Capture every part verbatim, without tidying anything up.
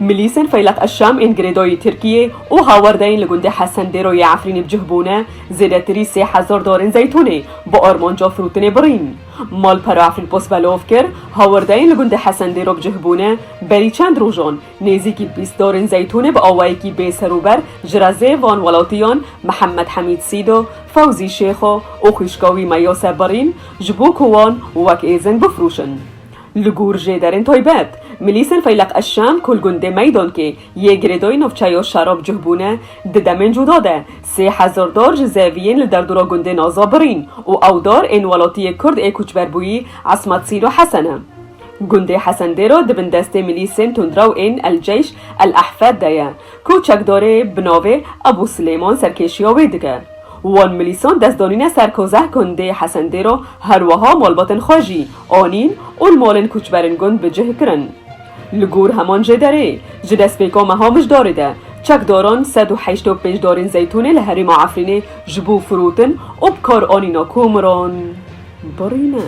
Milîsên Feyleq Eşşam ên girêdayî Tirkiyê û hawerdeyên li gundê Hesendêro yê Efrînê bi cih bûne, zêdetirî sê hezar darên zeytûnê bi armanca firûtinê birîn. Malpero Efrînpost belav kir, hawerdeyên li gundê Hesendêro bi cih bûne, berî çend rojan nêzîkî bîst darên zeytûnê bi awayekî bê serûber ji rezê van welatiyan Mihemed Hemîd Sîdo, Fewzî Şêxo û xwişka wî Meyase birîn, ji bo ku wan wek êzing bifroşin. Li gor jêderên taybet, milîsên Feyleq Eşşam ku li gundê Meydankê yê girêdayî navçeya Şera bi cih bûne, di demên cuda de sê hezar dar ji zeviyên li derdora gundê Naza birîn û ew dar ên welatiyê Kurd ê koçberbûyî Esmet Sîdo Hesen e. Gundê Hesendêro di bin destê milîsên tundrew ên El Ceyş El Ehfed de ye, ku çekdarê bi navê Ebû Silêman serkêşiya wê dike. Wan milîsan dest danîne ser kozeh gundê Hesendêro, her wiha malbatên xwe jî anîn û li malên koçberên gund bi cih kirin. Li gor heman jêderê, ji destpêka meha Mijdarê de çekdaran sed û heştê û pênc darên zeytûnê li herêma Efrînê ji bo firotin û bi kar anîna komiran birîne.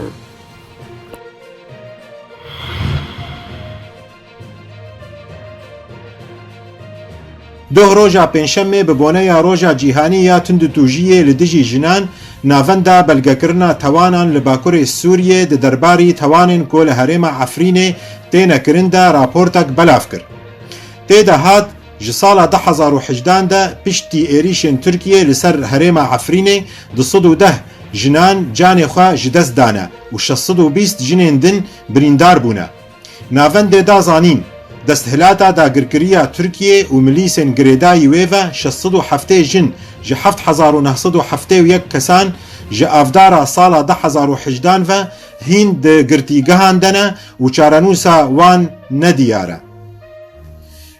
Doh roja Pêncşemê bi boneya Roja Cîhanî ya Tundutûjiyê li dijî jinan, navenda belgekirina tawanan li Bakurê Sûriyê di derbarî tawanên ku li herêma Efrînê têne kirin de raportek belav kir. Tê de hat, ji sala du hezar û hejdan de piştî êrîşên Tirkiyê li ser herêma Efrînê du sed û deh jinan canê xwe ji dest dane û şeş sed û bîst jinên din birîndar bûne. Navendê da zanîn, desthilata dagirkirî ya Tirkiyê û milîsên girêdayî wê ve şeş sed û heftê jin ji heft hezar û neh sed û heftê û yek kesan ji avdara sala du hezar û hejdan ve hîn di girtîgehan de ne û çarenûsa wan nediyar e.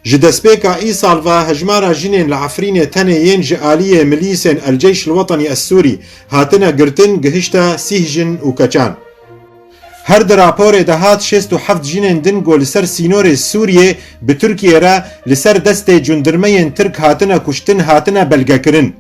Ji destpêka îsal ve hejmara jinên li Efrînê tenê yên ji aliyê milîsên El Ceyş El Wetenî Es Sûrî hatine girtin gihişte sîh jin û keçan. Her di raporê de hat şêst û heft jinên din ku li ser sînorê Sûriyê bi Tirkiyê re li ser destê cundirmeyên Tirk hatine kuştin hatine belgekirin.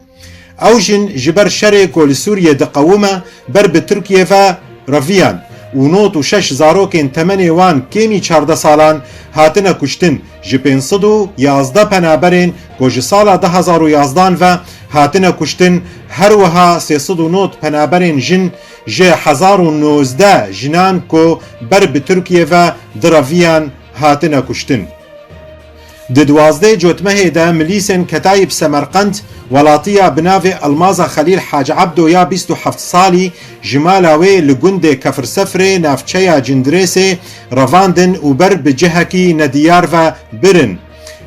Ew jin ji ber şerê ku li Sûriyê diqewime ber bi Tirkiyê ve reviyan û nod û şeş zarokên temenê wan kêmî çardeh salan hatine kuştin, ji pênc sed û yazdeh penaberên ku ji sala du hezar û yazdan ve hatine kuştin, her wiha sê sed û nod penaberên jin ji hezar û nozdeh jinan ku ber bi Tirkiyê ve direviyan hatine kuştin. Di duwazdeh cotmehê de milîsên Ketayîb Semerqend, welatiya bi navê Elmaza Xelîl Hac Ebdo ya bîst û heft salî, ji mala wê li gundê Kefirsefrê navçeya Cindirêsê revandin û ber bi cihekî nediyar ve birin.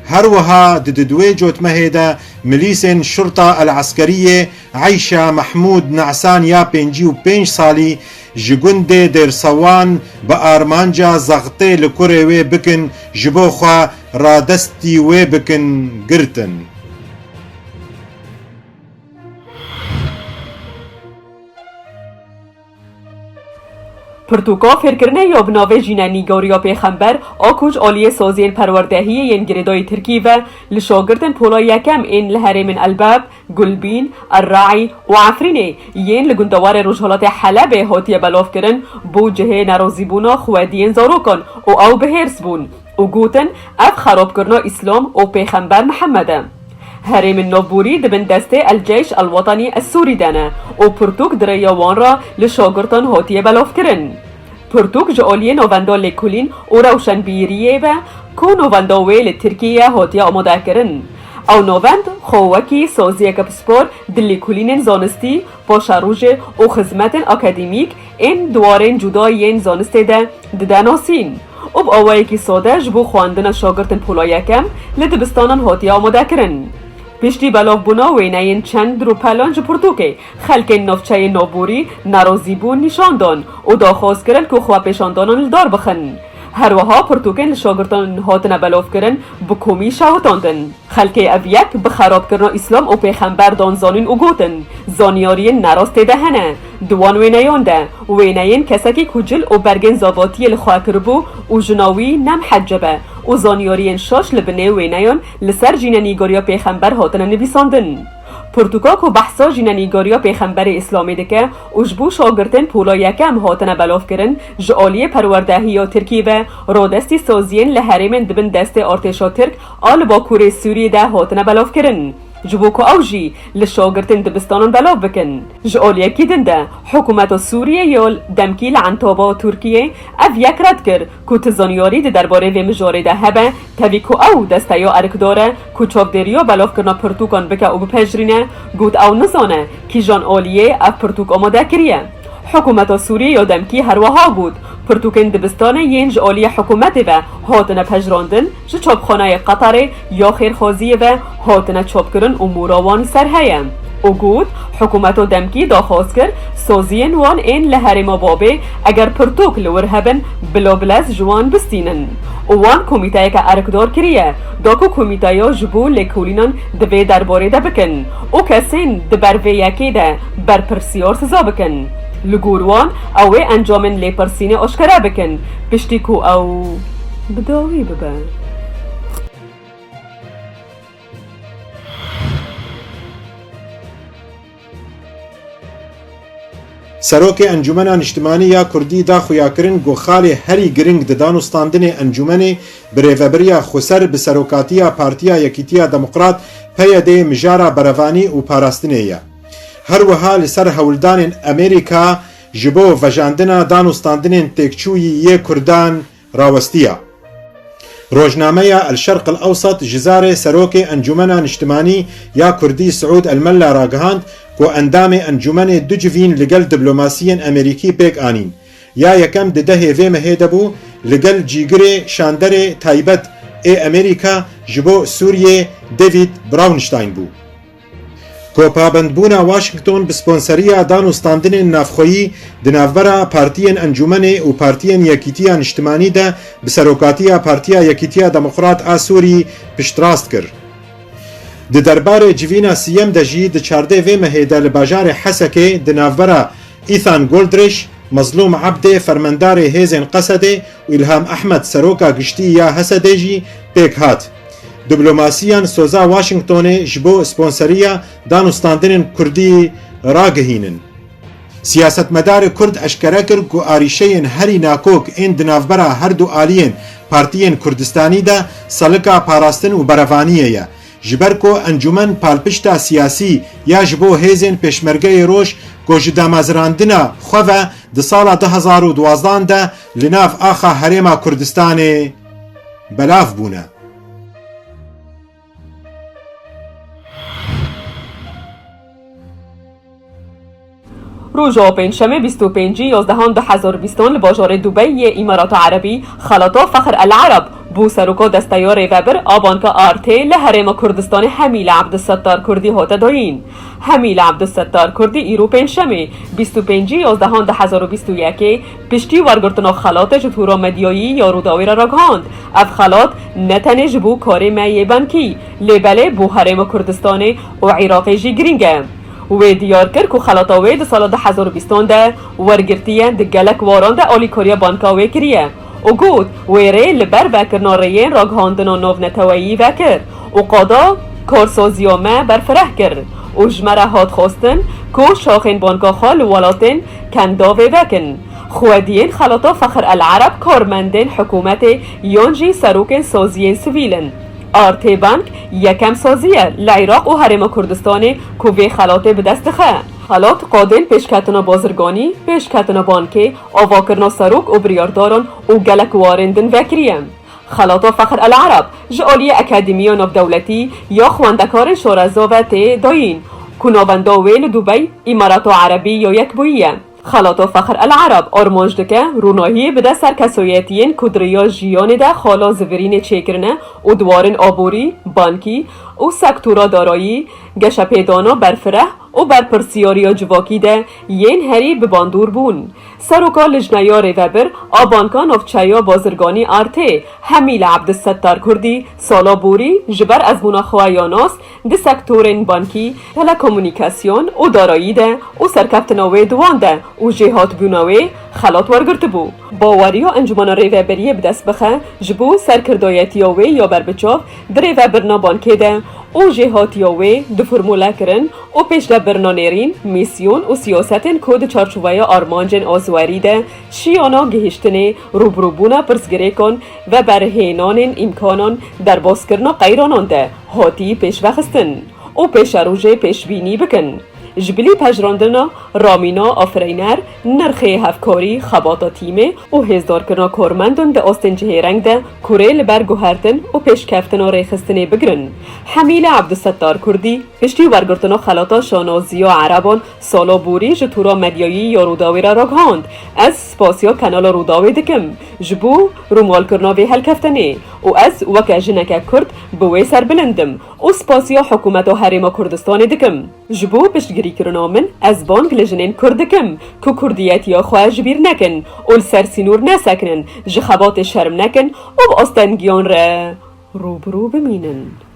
Her wiha di di duwê cotmehê de milîsên Şurta El Eskeriyê Eyşa Mehmûd Nesan ya pêncî û pênc salî ji gundê Dêrsewan bi armanca zextê li kurê wê bikin, ji bo xwe radestî wê bikin, girtin. Pirtûka fêrkirinê ya bi navê Jînenîgariya Pêxember a ku ji aliyê saziyên perwerdehiyê yên girêdayî Tirkî ve li şagirtên pola yekem ên li herêmên Elbab, Gulbîn, Erraî û Efrînê yên li gundewarê rojhilatê Helebê hatiye belavkirin, bo cihê nerazîbûna xwediyên zarokan û ew bi hêrs bûn û gotin, ev xerabkirina Îslam û Pêxember Mihemed e. Herêmên navborî di bin destê El Ceyş El Wetenî Es Sûrî de ne û pirtûk di rêya wan re li şagirtan hatiye belavkirin. Pirtûk ji aliyê Navenda Lêkolîn û Rewşenbîriyê ve ku navenda wê li Tirkiyê ye hatiye amadekirin. Ew navend xwe wekî saziyeke pispor di lêkolînên zanistî, paşerojê û xizmetên akademîk ên di warên cuda yên zanistê de dide nasîn û bi awayekî sade ji bo xwendina şagirtên pola yekem li dibistanan hatiye amadekirin. Piştî belavbûna wêneyên çend rûpelan ji pirtûkê, xelkên navçeyên navborî nerazîbûn nîşan dan û daxwaz kirin ku xwepêşandanan li dar bixin. Her wiha pirtûkên li şagirtan hatine belavkirin bi komî şewitandin. Xelkê ev yek bi xerabkirina Îslam û Pêxember dan zanîn û gotin, zanyariyên nerast tê de hene. Di wan wêneyan de, wêneyên kesekî ku cil û bergên zavatiyê li xwe kiribû û jina wî nemheceb e û zanyariyên şaş li binê wêneyan li ser jînenîgariya Pêxember hatine nivîsandin. Pirtûka ku behsa jînenîgariya Pêxemberê Îslamê dike û ji bo şagirtên pola yekem hatine belavkirin, ji aliyê perwerdehiya Tirkiyê ve radestî saziyên li herêmên di bin destê artêşa Tirk a li Bakurê Sûriyê de hatine belavkirin, ji bo ku ew jî li şagirtên dibistanan belav bikin. Ji aliyekî din de, hikûmeta Sûriyê ya demkî li Entaba Tirkiyê ev yek red kir ku ti zanyarî di derbarê vê mijarê de hebe, tevî ku ew desteya erkdar e ku çavdêriya belavkirina pirtûkan bike û bipejirîne, got ew nizane kîjan aliyê ev pirtûk amade kiriye. Hikûmeta Sûriyê ya demkî her wiha got, pirtûkên dibistanê yên ji aliyê hikûmetê ve hatine pejirandin, ji çapxaneyê Qeterê ya xêrxwaziyê ve hatine çapkirin û mora wan li ser heye û got, hikûmeta demkî daxwaz kir, saziyên wan ên li herêma Babê eger pirtûk li wir hebin, bila bilez ji wan bistînin û wan komîteyeke erkdar kiriye, da ku komîteya ji bo lêkolînan di vê derbarê de bikin û kesên di ber vê yekê de berpirsiyar siza bikin. Li gor wan, ew ê encamên lêpirsînê aşkere bikin, piştî ku ew bi dawî bibe. Serokê Encûmena Niştimanî ya Kurdî da xuyakirin ku xalê herî giring di danûstandinê encûmenê bi rêvebiriya xweser bi serokatiya Partiya Yekîtiya Demokrat, P Y D, mijara berevanî û parastinê ye. Her wiha li ser hewldanên Amerîka ji bo vejandina danûstandinên têkçûyî yê Kurdan rawestiya. Rojnameya El Şerq El Ewsat ji zarê Serokê Encûmena Niştimanî ya Kurdî Siûd El Mella ragihand ku endamê encûmenê du civîn li gel diplomasiyên Amerîkî pêk anîn. Ya yekem di dehê vê mehê de bû, li gel cîgirê şanderê taybet ê Amerîka ji bo Sûriyê David Brownstein bû. Ku pabendbûna Washington bi sponseriya danûstandinên navxweyî di navbera partiyên Encûmenê û Partiyên Yekîtiya Niştimanî de bi serokatiya Partiya Yekîtiya Demokrat a Sûrî piştrast kir. Di derbarê civîna siyem de jî di çardê vê mehê de li bajarê Hesekê di navbera Ethan Goldrich, Mezlûm Ebdê fermendarê hêzên Qesedê û Îlham Ehmed seroka giştî ya Hesedê jî pêk hat. Diplomasiyan soza Washingtonê ji bo sponseriya danûstandinên Kurdî ragihînin. Siyasetmedarê Kurd eşkere kir ku arîşeyên herî nakok ên di navbera her du aliyên partiyên Kurdistanî de selika parastin û berevaniyê ye. Ji ber ku encûmen palpişta siyasî ya ji bo hêzên Pêşmergeyê Roj ku ji damezrandina xwe ve di sala du hezar û duwazdeh de li nav axa Herêma Kurdistanê belav bûne. Roja Pêncşemê bîst û pêncî yazdehan du hezar bîstan li bajarê Dubey yê Îmarata Erebî xelata Fexr El Ereb bû seroka desteya rêvebir a Banka Artê li Herêma Kurdistanê Hemîle Ebdulsettar Kurdî hate dayîn. Hemîle Ebdulsettar Kurdî îro Pêncşemê bîst û pêncî yazdehan du hezar û bîst û yekê piştî wergirtina xelatê ji tora medyayî ya Rûdawê re ragihand, ev xelat ne tenê ji bo karê me yê bankî, lê belê bo Herêma Kurdistanê û Iraqê jî girîng e. Wê diyar kir ku xelata wê di sala du hezar û bîstan de wergirtiye, di gelek waran de alîkariya banka wê kiriye û got, wê rê li ber vekirina rêyên ragihandina navneteweyî vekir û qada karsaziya me berfireh kir û ji me re hat xwestin ku şaxên banka xwe li welatên kendavê vekin. Xwediyên xelata Fexr El Ereb karmendên hikûmetê yan jî serokên saziyên sivîl in. Artê Bank yekem sazî ye li Iraq û Herêma Kurdistanê ku vê xelatê bi dest dixe. Xelat qadên pêşketina bazirganî, pêşketina bankê, avakirina serok û biryardaran û gelek warên din vekiriye. Xelata Fexr El Ereb ji aliyê Akademiya Navdewletî ya Xwendekarên Şareza ve tê dayîn ku navenda wê li Dubey, Îmarata Erebî ya Yekbûyî ye. Xelata Fexr El Ereb armanc dike ronahiyê bide ser kesoyetiyên ku di riya jiyanê de xala zivirînê çêkirine û di warên aborî, bankî û sektora darayî, geşepêdana berfireh û berpirsiyariya civakî de yên herî bi bandor bûn. Seroka Lijneya Rêvebir a Banka Navçeya Bazirganî Artê, Hemîle Ebdulsettar Kurdî, sala borî ji ber ezmûna xwe ya nas di sektorên bankî, telekomûnîkasyon û darayî de û serkeftina wê di wan de û jêhatbûna wê xelat wergirtibû. Baweriya Encûmena Rêveberiyê bi dest bixe ji bo serkirdayetiya wê ya berbiçav di rêvebirina bankê de û jêhatiya wê di formûlekirin û pêşdebirina nêrîn, mîsyon û siyasetên ku di çarçoveya armancên azwerî de şiyana gihîştinê, rûbirûbûna pirsgirêkan, veberhênanên îmkanan, derbaskirina qeyranan de hatî pêşvexistin û pêşerojê pêşbînî bikin. Ji bilî pejirandina ramîna afireyner, nirxê hevkarî, xebata tîmê û hêzdarkirina karmendan di astên cihêreng de kurê li ber guhertin û pêşkeftina rêxistinê bigirin. Hemîle Ebdulsettar Kurdî, piştî wergirtina xelata şanaziya ereban sala borî ji tora medyayî ya Rûdawê re ragihand, Ez spasiya kanala Rûdawê dikim ji bo rûmalkirina vê helkeftinê û ez weke jineke Kurd bi wê serbilind im û spasiya Hikûmeta Herêma Kurdistanê dikim. Ji bo piştgirîkirina min, ez bang li jinên Kurd dikim ku kurdiyetiya xwe ji bîr nekin û li ser sînor nesekinin, ji xebatê şerm nekin û bi astengiyan re rûbirû bimînin.